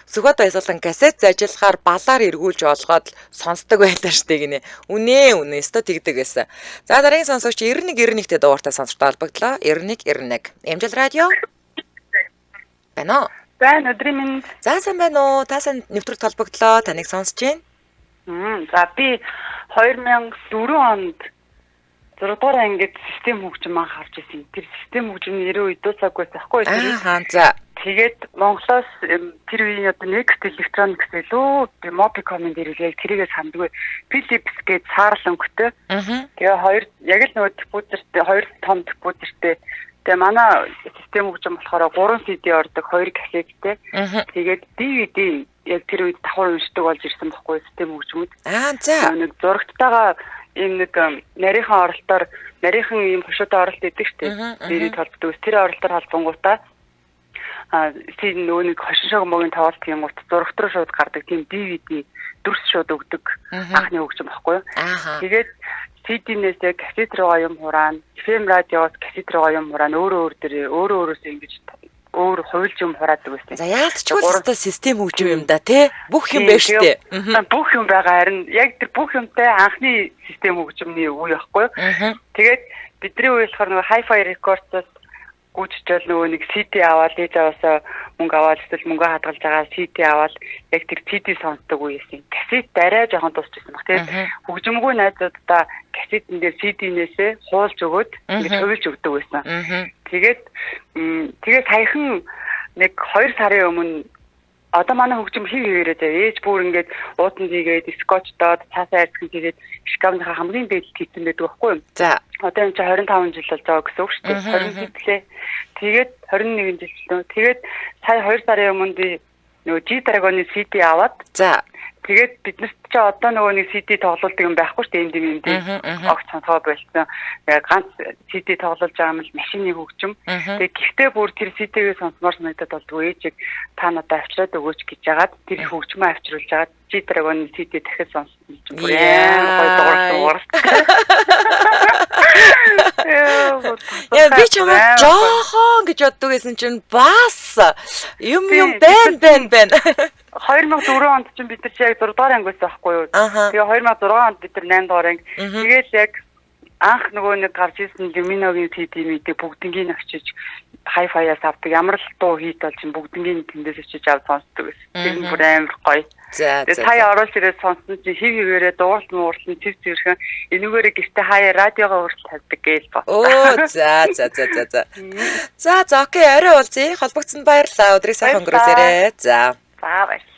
Сүхбат баясгалан кассет зажилцахаар балаар эргүүлж олгоод сонсдог байлаа штэ гинэ. Үнэ өстө тэгдэг байсан. За дараагийн сонсогч 91 91-тэй дугаартай сонсогчтой холбогдлоо. 91 91. Эмжил радио. Байна уу? Байна, өдрийн минь. За сайн байна уу? Та сайн нэвтрүүлэгт холбогдлоо. Таныг сонсож байна. За би 2004 онд 6 дугаар ангид систем хөгжим анх авч ирсэн. Тэр систем хөгжим 90 үед дуусаагүй байхгүй юу? Аа за. Тэгээд Монголоос тэр үеийн одоо Next Electronics илүү Mobicom-ын дээр яг тэрийгээ сандгүй. Philips гээд саарл өнгөтэй. Тэгээ хоёр яг л нөгөө диффузертэй хоёр том диффузертэй. Тэгээ манай систем хөгжим болохоор 3 CD ордог, 2 кассеттэй. Тэгээд DVD яг тэр үед давхар уншдаг болж ирсэн байхгүй систем хөгжмөд. Аа за. Нэг зурагттайгаа ийм нэг нарийнхан оролтоор нарийнхан ийм хошуутай оролт идэг штеп. Дээрээ толбдог. Тэр оролтоор холбонгуудаа нөгөө нэг хошин шог могийн тоглолт тийм гут зурагт руу шууд гардаг тийм DVD дүрс шууд өгдөг анхны хөгжим байхгүй юу. Тэгээд CD-нээсээ кассет руугаа юм хураана, FM радиоос кассет руугаа юм хураана, өөрөө өөр дээр өөрөө өөрөөсөө ингэж өөр хувилж юм хураадаг байсан. За яалтчгүй л өстой систем хөгжим юм да тий. Бүх юм байна штэ. Бүх юм байгаа, харин яг тэр бүх юмтай анхны систем хөгжимний үе байхгүй юу. Тэгээд бидний үе болохоор нөгөө Hi-Fi Records-аас гүйцэтгэл нөгөө нэг CD аваад ээж аваасаа мөнгө аваад эсвэл мөнгө хадгалж байгаа CD аваад яг тэр CD сонсдог үе юм. Кассет арай жоохон дуусчихсан баг. Тэгээд хөгжимгүй найзуудаа кассетэн дээр CD-нээсээ хуулж өгөөд ингэж хувилж өгдөг байсан. Тэгээд тэгээд саяхан нэг 2 сарын өмнө одоо манай хөгжим хий хийрээ заа. Ээж бүр ингээд уудан хийгээд скотчдоод цаасаа айрцхан хийгээд шкафныхаа хамгийн дээд хийсэн байдаг байхгүй юу? За. Одоо энэ чинь 25 жил болж байгаа гэсэн үг шүү дээ. 20 жилээ. Тэгээд 21 жил лөө. Тэгээд сая 2 сарын өмнө би нөгөө G Dragon-ы CD аваад. За. Тэгээд биднэрт чи одоо нөгөө нэг CD тоглуулдаг юм байхгүй шүү дээ. Энд юм огт сонсгоо болсон. Ганц CD тоглуулж байгаа юм л машины хөгжим. Тэгээд гэртээ бүр тэр CD-гээ сонсомоор санагдаад болдгоо. Ээжийг та надад авчираад өгөөч гэж жагаад тэр хөгжмөө авчруулж жагаад G Dragon-ы CD дахиж сонссон чинь бүр амар гоё дуурсан. Яа би ч юм жоохон гэж боддог байсан чинь бас юм байна. 2004 онд чинь бид нар чи яг 6 дугаар анги байсан байхгүй юу? Тэгээ 2006 онд бид нар 8 дугаар анги. Тэгээл яг анх нөгөө нэг гарч ирсэн Lumino-гийн CD мэдээ бүгднгийн очиж Hi-Fi-аас авдаг. Ямар л дуу хийт бол чинь бүгднгийн тэндээс очиж авч сонсдог байсан. Тэр нь бүр амар гоё. За за. Сая оруулж ирээд сонссон чинь хев хевээрээ дууралт мууралт нь цэв цэвэрхэн энүүгээрээ гэртээ хаяа радиогоо хүртэл тавьдаг гээл бод. Оо за за за за за. За за окей, орой уулзъя. Холбогдсонд баярлалаа. Өдрийг сайхан өнгөрүүлээрэй. За. За баярлалаа.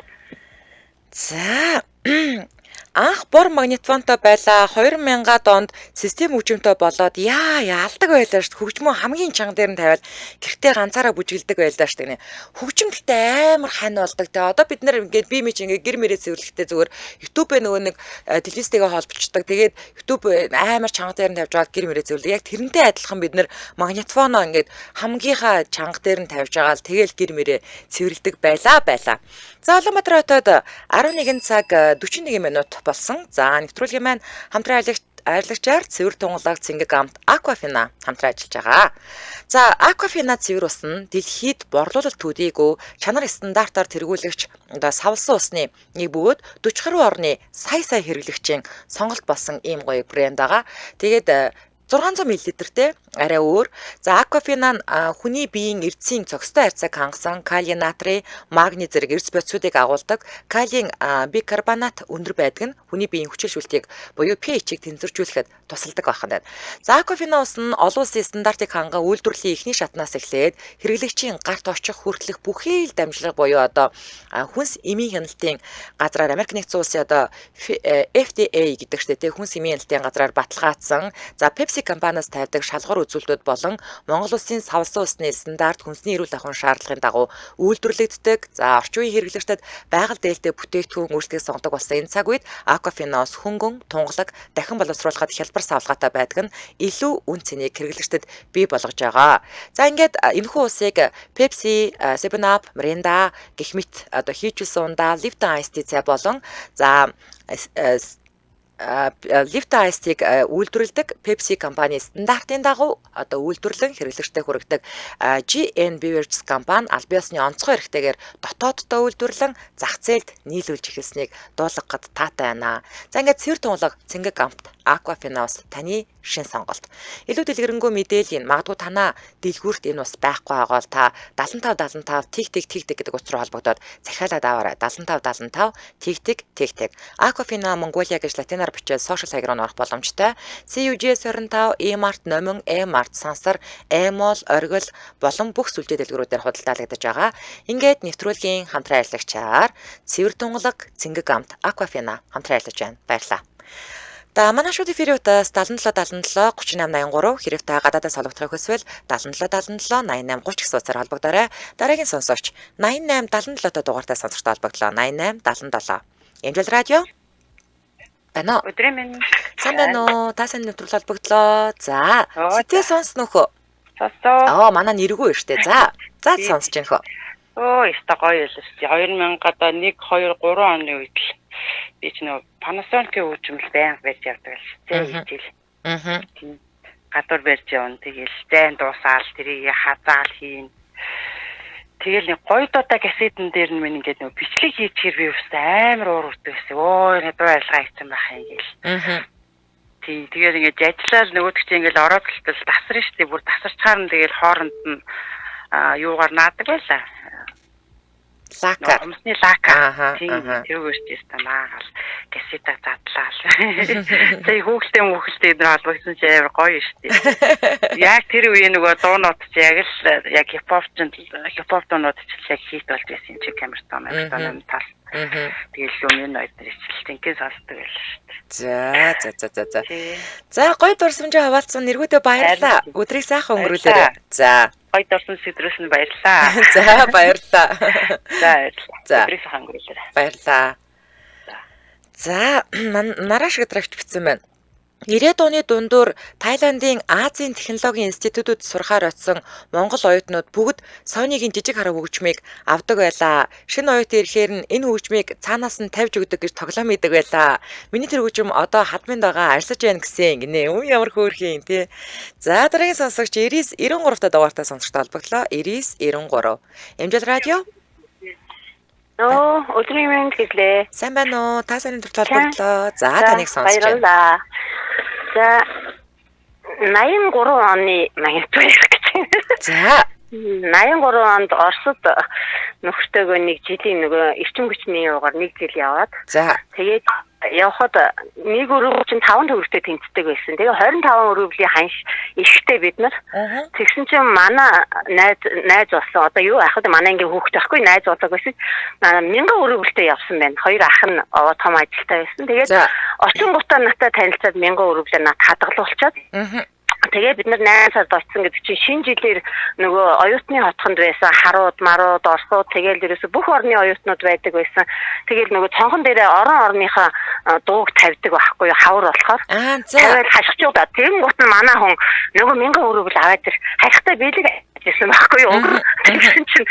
За. Анх бор магнитофонтой байлаа. 2000-ад онд систем хөгжимтэй болоод яалдаг байлаа шүү дээ. Хөгжмөө хамгийн чанга дээр нь тавиад гэртээ ганцаараа бүжгэлдэг байлаа шүү дээ. Хөгжим гэхдээ амар хань болдог те. Одоо бид нэр ингээд би мич ингээд гэр мэрээ цэвэрлэхдээ зүгээр YouTube-ээ нөгөө нэг телевизтэйгээ холбочдөг. Тэгээд YouTube амар чанга дээр нь тавьж аваад гэр мэрээ цэвэрлэдэг. Яг тэрнтэй адилхан бид нэр магнитофоноо ингээд хамгийнхаа чанга дээр нь тавьж байгаа л тэгэл гэр мэрээ цэвэрлэдэг байлаа. За Улаанбаатар хотод 11 цаг 41 минут болсон. За нэвтрүүлгийн маань хамтран аялагчаар цэвэр тунгалаг цэнгэг амт Aquafina хамтран ажиллаж байгаа. За Aquafina цэвэр ус нь дэлхийд борлуулалт төдийгүй чанар стандартаар тэргүүлэгч одоо савлсан усны нэг бөгөөд 40 гаруй орны сая сая хэрэглэгчийн сонголт болсон ийм гоё брэнд байгаа. Тэгээд 600 мл-тэй арай өөр. За Aquafina нь хүний биеийн эрдсийн цогцтой харьцааг хангасан кали, натрий, магний зэрэг эрдэс бодисуудыг агуулдаг. Калийн бикарбонат өндөр байдаг нь хүний биеийн хүчилшүүлтийг буюу pH-ийг тэнцвэржүүлэхэд тусалдаг байх нь. За Aquafina ус нь олон улсын стандартыг ханган үйлдвэрлэлийн эхний шатнаас эхлээд хэрэглэгчийн гарт очих хүртэлх бүхий л дамжлага буюу одоо хүнс эмийн хяналтын газраар Америк нэгдсэн улсын одоо FDA гэдэг штэ тэ хүнс эмийн хяналтын газраар баталгаажсан. За Pepsi компаниас тавьдаг шалгуур үзүүлэлтүүд болон Монгол улсын савлсан усны стандарт хүнсний эрүүл ахуйн шаардлагын дагуу үйлдвэрлэгддэг. За орчин үеийн хэрэглэгчдэд байгаль дээлтэй бүтээгдэхүүн үйлчлэгийг сонгодог болсон энэ цаг үед Aquafina ус хөнгөн, тунгалаг, дахин боловсруулахад хялбар савлгаатай байдаг нь илүү үн цэнийг хэрэглэгчдэд бий болгож байгаа. За ингээд энэхүү усыг Pepsi, 7 Up, Mirinda гэх мэт одоо хийжүүлсэн ундаа, Lipton Ice Tea цай болон за Lipton Ice Tea-г үйлдвэрлэдэг Pepsi компани стандартын дагуу одоо үйлдвэрлэн хэрэглэгчдэд хүргэдэг. GN Beverages компани аль биесны онцгой эрхтэйгээр дотооддоо үйлдвэрлэн зах зээлд нийлүүлж эхэлснийг дуулгахад таатай байна. За ингээд цэвэр тунгалаг цэнгэг амт Aquafina ус таны шин сонголт. Илүү дэлгэрэнгүй мэдээллийн магадгүй танаа дэлгүүрт энэ ус байхгүй байгаа бол та 75 75 тэг тэг тэг тэг гэдэг утас руу холбогдоод захиалаад аваарай. 75 75 тэг тэг тэг тэг. Aquafina Mongolia гэж латинаар бичээд сошиал хаяг руу орох боломжтой. CUGS 25, E-Mart, Номин, E-Mart, Сансар, E-Mall, Оргил болон бүх сүлжээ дэлгүүрүүдээр худалдаалагдаж байгаа. Ингээд нэвтрүүлгийн хамтран ажиллагчаар цэвэр тунгалаг цэнгэг амт Aquafina хамтран ажиллаж байна. Баярлалаа. За манай шууд эфирийн утас 77 77 38 83 хэрэг та гадаадаас холбогдохыг хүсвэл 77 77 88 30 гэсэн утсаар холбогдоорой. Дараагийн сонсогч 88 77 дугаартай сонсогчтой холбогдлоо. 88 77. Эмжил радио. Байна уу? Өдрийн мэнд. Сайн байна уу? Та сайн нэвтрүүл холбогдлоо. За, сэтгэл сонсно хөө? Сонслоо. Аа, манай нэргүй штэ. За. За сонсож байна хөө. Өө, ёстой гоё юм шүү дээ. 2000 одоо 1 2 3 оны үед л би ч нөгөө Panasonic-ийн хөгжмөл байнга барьж явдаг л зай хийжэл. Аа. Гадуур барьж явна. Тэгэл зайн дуусаал тэрийг хазаал хийн. Тэгэл нэг гоё дуутай кассетэн дээр нь минь ингээд нөгөө бичлэг хийчихэр би өстө амар уур үрдэг байсан. Өө, энэ дуу арилгаа хийсэн байх юм гээл. Аа. Тийм. Тэгээд ингээд ажиллаад нөгөөдөг чинь ингээд ороод талтал тасарна шүү дээ. Бүр тасарчаар нь тэгэл хооронд нь юугаар наадаг байлаа. Лака. Хумсны лака. Тийм тэрүүгээр ч яста наагаал кассета задлаа. Тэгээ хүүхэлтэй мөхөлтэй эдгээр холбогдсон чи амар гоё шүү дээ. Яг тэр үеийн нөгөө дуунууд чи яг л яг хипхоп ч хипхоп дуунууд ч яг хит болж байсан юм чи камертон амтан тал. Тэгэл өмнө нь эдгээр ичл тэнхээ сонсдог байлаа шүү дээ. За за за за за. За гоё дурсамжаа хаваалцсан нэргүүдээ баярлалаа. Өдрийг сайхан өнгөрүүлээрэй. За. Гоё дурсамж сэдрээс нь баярлалаа. За баярлалаа. За баярлалаа. Өдрийг сайхан өнгөрүүлээрэй. Баярлалаа. За нараа шиг драгч бичсэн байна. 90-ад оны дундуур Таиландын Азийн технологийн институтууд сурахаар очсон монгол оюутнууд бүгд Sony-гийн жижиг хараа хөгжмийг авдаг байлаа. Шинэ оюутан ирэхээр нь энэ хөгжмийг цаанаас нь тавьж өгдөг гэж тоглоом идэг байлаа. Миний тэр хөгжим одоо хадминд байгаа ажиллаж байна гэсэн гинэ. Үн ямар хөөрхөн тий. За дараагийн сонсогч 99 93 та дугаартай сонсогчтой холбогдлоо. 99 93. Эмжил радио. Нөө өдрийн мэнд гэлээ. Сайн байна уу? Та сайн төрөл холбогдлоо. За таныг сонсож байна. Баярлалаа. За 83 оны магнитол ярих гэж. За 83 онд Оросд нөхөртөөгөө нэг жилийн нөгөө эрчим хүчний юугаар нэг жил яваад. За тэгээд явхад нэг өрөв чинь 5 төгрөгтэй тэнцдэг байсан. Тэгээ 25 өрөвлийн ханш ихтэй бид нар. Тэгсэн чинь манай найз болсон. Одоо юу ахад манай ангийн хүүхэд байхгүй найз болдог байсан. 1000 өрөвлөлтэй явсан байна. Хоёр ах нь том ажилтай байсан. Тэгээд очингуудаа надтай танилцаад 1000 өрөвлөө над хадгалуулчаад. Тэгээ бид нар 8 сард очсон гэдэг чинь шинэ жилээр нөгөө оюутны хотхонд байсан харууд, марууд, орсууд тэгэл ерөөсө бүх орны оюутнууд байдаг байсан. Тэгэл нөгөө цонхон дээрээ орон орныхоо дууг тавьдаг байхгүй юу, хавар болохоор. Тавиал хашгичууд. Тэгэнгүүт нь манай хүн нөгөө 1000 өрөвл аваад ир харихтай бэлэг гэсэн байхгүй юу. Тэгсэн чинь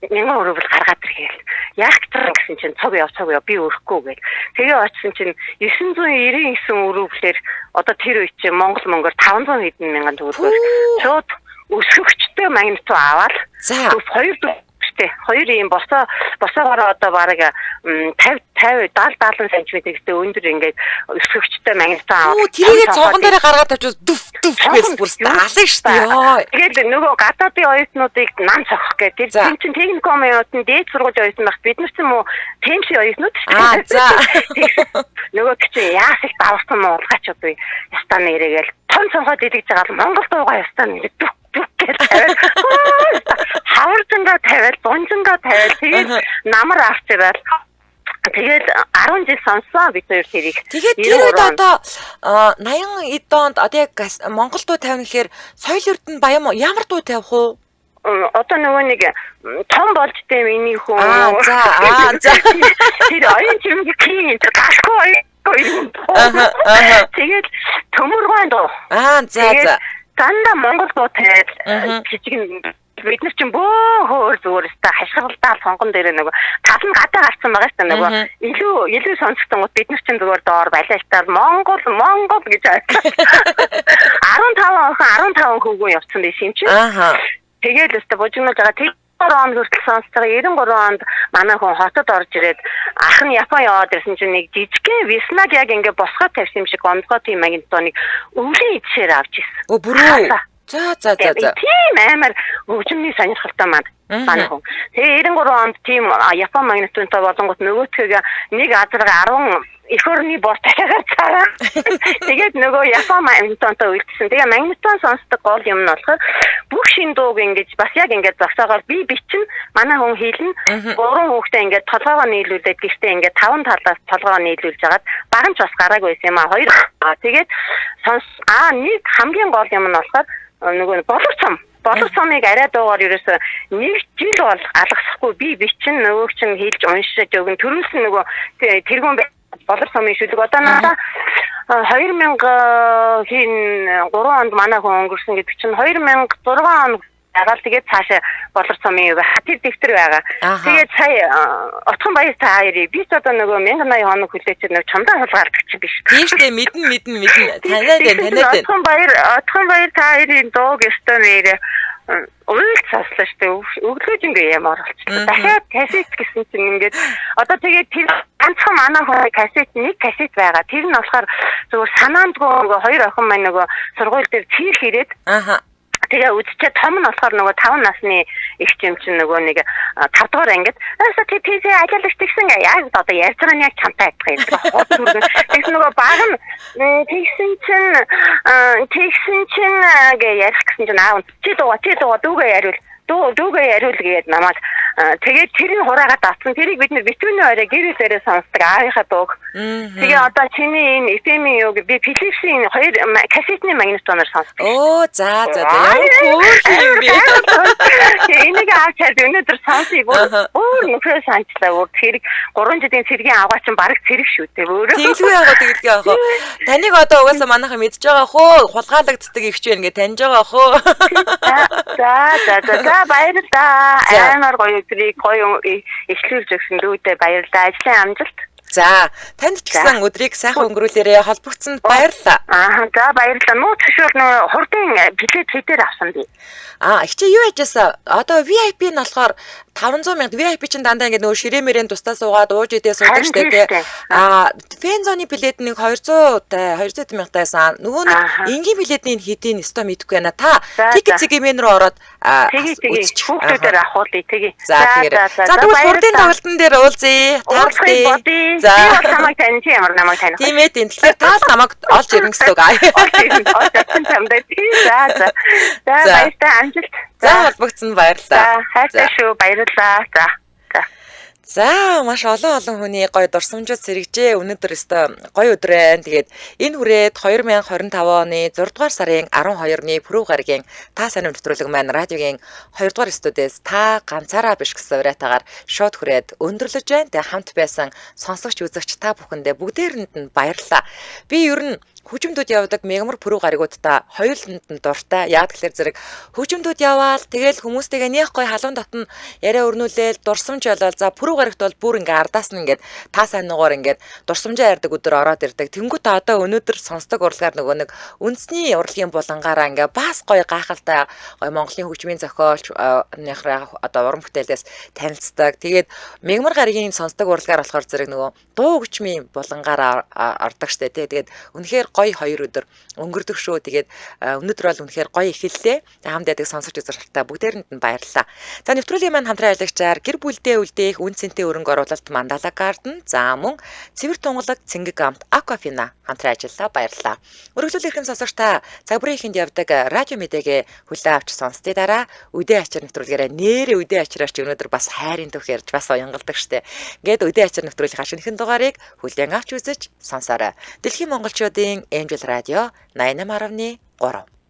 1000 өрөвл гаргаад ир гээл. Яах гэж байгаа гэсэн чинь цог яв би өрөхгүй гээл. Тэгээ очсон чинь 999 өрөвлөөр одоо тэр үе чинь Монгол мөнгөөр 500 хэдэн мянган төгрөгөөр шууд өсгөгчтэй магнитоо аваад хоёр шүү дээ. Хоёр ийм босоогоор одоо бараг 50 50 70 70 см гэдэг өндөр ингээд өсгөгчтэй магнитон аваад. Тэрийгээ цонхон дээр гаргаад тавьчих дүф дүф гэж бүр ална шүү дээ. Йоо. Тэгээд нөгөө гадаадын оюутнуудыг нам цохох гэх. Тэр чинь техникумын оюутан, дээд сургуулийн оюутан байх. Бид нар ч юм уу ТМС оюутнууд шүү дээ. За. Нөгөө чинь яас их даварсан муулгачуд үе. Ястаа нэрээгээл том цонхоод идэж байгаа л Монгол дуугаа ястаа нэр дүф дүф гэж тавиад хаваржангаа тавиад бунжангаа тавиад тэгээд намар авч ирэл тэгээд 10 жил сонссон бид хоёр тэрийг. Тэгээд тэр үед одоо 80 эд онд одоо яг Монгол дуу тавина гэхээр соёл эрдэнэ баян ямар дуу тавих уу? Одоо нөгөө нэг том болж тээ миний хүн. За за. Тэр оюун чимгийн тэр гашгүй оюун. Тэгээд төмөргөн дуу. За за. Дандаа Монгол дуу тавиад жижиг бид нар чинь бөөх өөр зүгээр өстой хашгиралдаал сонгон дээр нөгөө тал нь гадаа гарсан байгаа шүү дээ нөгөө илүү сонсогдсон бид нар чинь зүгээр доор балиалтаар Монгол Монгол гэж ойлаа. 15 охин 15 хүүгэн явцсан байсан юм чинь. Тэгээд өстой бужигнуулж байгаа. 3 он хүртэл сонсож байгаа. 93 онд манай хүн хотод орж ирээд ах нь Япон яваад ирсэн чинь нэг жижигхэн виснаг яг ингээ босгоо тавьсан юм шиг онцгой тийм магнитоныг өвлийн идшээр авч ирсэн. Өө бүрүү. За за за за. Тийм амар хөгжмийн сонирхолтой манай хүн. Тэгээ 93 онд тийм Япон магнитонтой болонгот нөгөөтгөө нэг азарга 10 эх орны бор дахиагаар цараа. Тэгээд нөгөө Япон магнитонтой үлдсэн. Тэгээ магнитон сонсдог гол юм нь болохоор бүх шин дууг ингэж бас яг ингэж зогсоогоор би бичин манай хүн хийлнэ. Гурван хүүхдээ ингэж толгоогоо нийлүүлээд гэртээ ингэж таван талаас толгоогоо нийлүүлж хагаад баг нь ч бас гараагүй байсан юм а хоёр. Тэгээд сонс нэг хамгийн гол юм нь болохоор нөгөө болор цом. Болор цомыг арай дуугаар ерөөсөө нэг жил бол алгасахгүй би бичин нөгөөг чинь хийлж уншиж өгөн төрүүлсэн нөгөө тэргүүн болор сумын шүлэг одоо надаа 2003 онд манай хүн өнгөрсөн гэдэг чинь 2006 он байгаа л тэгээд цаашаа болор сумын юу тэр дэвтэр байгаа. Тэгээд сая Отхон баяр та хоёрыг би ч одоо нөгөө 1080 хоног хүлээч нөгөө чамдаа хулгайлдаг чинь биш. Тийм шүү дээ мэднэ танаад байна. Отхон баяр та хоёрын дууг ёстой нэрээ уйл цааслаа шүү дээ. Өглөөж ингээ юм оролцлоо. Дахиад кассет гэсэн чинь ингээд одоо тэгээд тэр ганцхан манай хүн кассет нэг кассет байгаа. Тэр нь болохоор зүгээр санаандгүй нөгөө хоёр охин маань нөгөө сургууль дээр цирк ирээд тэгээ үзчихээ том нь болохоор нөгөө 5 насны их юм чинь нөгөө нэг 5 дугаар ангид өөсөө тийзээ ажиллагч тэгсэн яг одоо ярьж байгаа нь яг чамтай адилхан юм. Тэгсэн нөгөө баг нь тэгсэн чинь гэж ярих гэсэн чинь аав чи дууга дүүгээ яриул дүүгээ яриул гээд намайг тэгээд тэрийг хураагаад авсан. Тэрийг бид нэр битүүний орой гэр бүлээрээ сонсдог аавынхаа дууг. Тэгээ одоо чиний энэ FM-ийн юуг би Philips-ийн хоёр кассетны магнитоноор сонсдог. Оо за за ямар хөөрхөн юм бэ. Энийг авч чад өнөөдөр сонсъё. Өөр нөхрөө санчлаа. Өөр тэрэг 3 жилийн цэргийн авгаа чинь бараг цэрэг шүү дээ. Өөрөө. Тэгэлгүй яага тэгэлгүй яага. Таныг одоо угаасаа манайхан мэдж байгаа хөө хулгайлагддаг ихч байна гэж таньж байгаа хөө. За за за за баярлалаа. Амар гоё өдрийг гоё эхлүүлж өгсөн дүүдээ баярлалаа. Ажлын амжилт. За, танд ч гэсэн өдрийг сайхан өнгөрүүлээрэй. Холбогдсонд баярлалаа. Аа, за баярлалаа. Нууц төшөөл нөө хурдын билет хэдээр авсан бэ? Аа, ихчээ юу яжаасаа одоо VIP нь болохоор 500 мянга VIP чинь дандаа ингээд нөгөө ширээ мөрийн тустаа суугаад ууж идээ суудаг штэ тий. Аа, фэн зоны билет нэг 200 та 200 мянгатайсан. Нөгөө нэг энгийн билетний хэдийн өстой мэдэхгүй байна. Та тикет цэгийн рүү ороод үзчих. Хүүхдүүдээр авахулъя тэгье. За тэгээрэй. За тэгвэл хурдын тоглолтын дээр уулзъя. Тааралтай. За би бол намайг тань чи ямар намайг таних. Тийм ээ тийм. Тэгэхээр та л намайг олж ирнэ гэсэн үг. Олж ирнэ. Олж очсон чамдаа. За за. За баяртай амжилт. За холбогдсон баярлалаа. За хайртай шүү. Баярлалаа. За. За. За маш олон хүний гоё дурсамжууд сэргэжээ. Өнөөдөр өстой гоё өдөр байна. Тэгээд энэ хүрээд 2025 оны 6 дугаар сарын 12-ны пүрэв гарагийн та сайн нэвтрүүлэг маань радиогийн 2 дугаар студиэс та ганцаараа биш гэсэн уриатаагаар шууд хүрээд өндөрлөж байна. Тэгээд хамт байсан сонсогч үзэгч та бүхэндээ бүгдээрэнд нь баярлалаа. Би ер нь Хөгжимдүүд явдаг мегмар пүрэв гаригуудтай хоёуланд нь дуртай. Яг тэгэхээр зэрэг хөгжимдүүд яваал тэгэл хүмүүстэйгээ нэх гой халуун дотн яриа өрнүүлээл дурсамж болол за пүрэв гарагт бол бүр ингээ ардаас нь ингээд та сайн нугаар ингээд дурсамжаа ярьдаг өдөр ороод ирдэг. Тэнгүүт одоо өнөөдөр сонсдог урлагаар нөгөө нэг үндэсний урлагийн булангаараа ингээ бас гоё гайхалтай гоё Монголын хөгжмийн зохиолч нөхрөө одоо уран бүтээлээс танилцдаг. Тэгээд мегмар гаригийн сонсдог урлагаар болохоор зэрэг нөгөө дуу хөгжмийн булангаараа ордог штэ тий. Тэгээд үнэхээр гоё хоёр өдөр өнгөрдөг шүү. Тэгээд өнөөдөр бол үнэхээр гоё эхэллээ. Хамт яадаг сонсогч үзэгчдээ бүгдээрэнд нь баярлалаа. За нэвтрүүлгийн маань хамтран ажиллагчаар гэр бүлдээ үлдээх үн цэнтэй хөрөнгө оруулалт Mandala Garden, за мөн цэвэр тунгалаг Цэнгэг амт Aquafina хамтран ажиллалаа. Баярлалаа. Өргөлөөл эрхэм сонсогч та цаг бүрийн ихэнд явдаг радио мэдээгээ хүлээн авч сонсдын дараа үдээ ачаар нэвтрүүлгээрээ нэрээ үдээ ачаарч өнөөдөр бас хайрын түүх ярьж бас уянгалдаг штэ. Ингээд үдээ ачаар нэвтрүүлгийн шинэхэн дугаарыг хүлээн авч үзэж сонсоорой. Дэлхийн монголчуудын Angel Radio 88.3.